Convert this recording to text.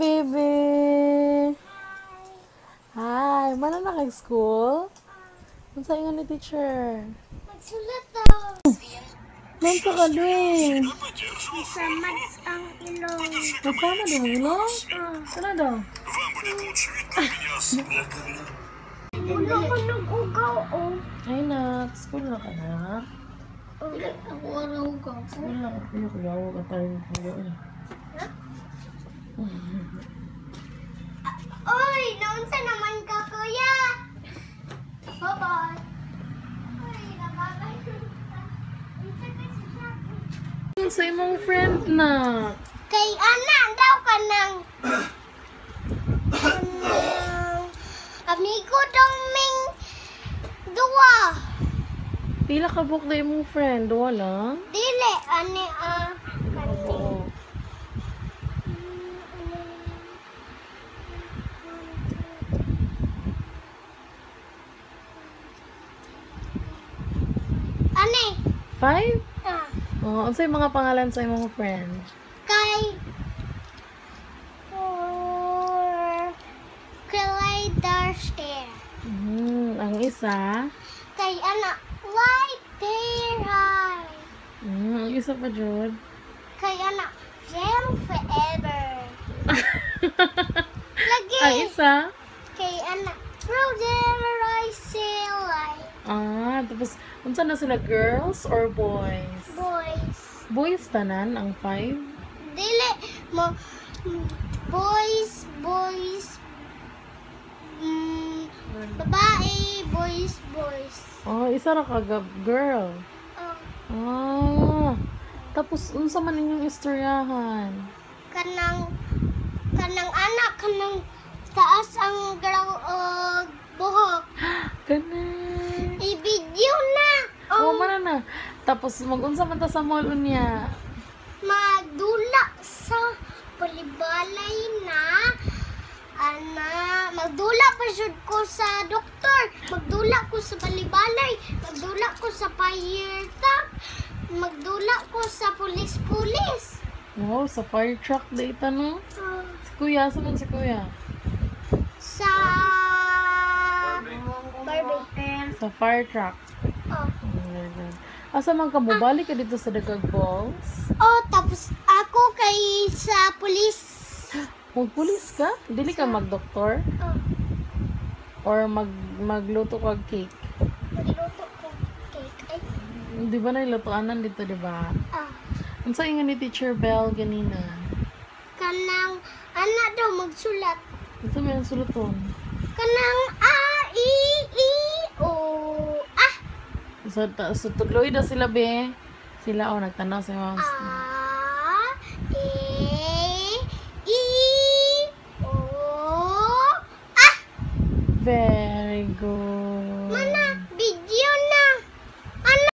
Baby! Hi! Mana na kag school? Unsa ingon ni teacher? Magsulat daw. Nansa ka din? Masamad ang ilong. Masama din ang ilong? Ano daw? Wala ko nag-ugaw, oh. Ay nak, school na ka na. Ako ang ugaw. School na ka. Kuya, kuya, huwag ka tayo kuya eh. Oy, naunsa naman ka, kuya? Bye-bye. Oy, nababay ka. Unsa kasi siya? Sa imong friend na. Kay ana daw ka ng kanang amigo daw ming duwa. Pila ka book na imong friend? Duha lang? Dili ani ah kani. Oo. Ani. 5? Ah, Oo, unsa yung mga pangalan sa imong friend? Kay or Clay Darster. Ang isa? Kay ana light there high. Ang isa pa jud. Kay ana jam forever. Lagi. Ang isa? Kay ana frozen rice light. Ah, tapos unsa na sila, girls or boys? Boys. Boys tanan ang 5? Dili mo boys, boys, babae, boys, boys. Oh, isa ra ka girl. Oh, Ah. Tapos unsa man inyong istoryahan? Kanang kanang anak kanang taas ang graw og buhok. Kanay. I-video na. Oh, man na. Tapos magunsa man ta sa mall unya? Magdula sa palibalay na ana, magdula pa jud ko sa doktor, magdula ko sa balibalay, magdula ko sa fire truck, magdula ko sa pulis-pulis. Wow, sa fire truck data no? Ah, Si kuya, sa man si kuya? Sa Barbie. Sa fire truck. Oh. Oh, very good. Asa man ka mo? Balik ka dito sa Dagag Balls? Oh, tapos ako kay sa pulis. Magpulis ka? Dili ka magdoktor? Oh, Or magluto kag cake? Magluto ko cake. Ay, Di ba nailutoanan dito, di ba? Ah. Unsa ingon ni Teacher Bell ganina? Kanang ana daw magsulat. Unsa may ang suluton? Kanang A, I, I, O, A. So tuloy daw sila be. Sila oh nagtanaw sa mga A, E, I, O, A. Very good.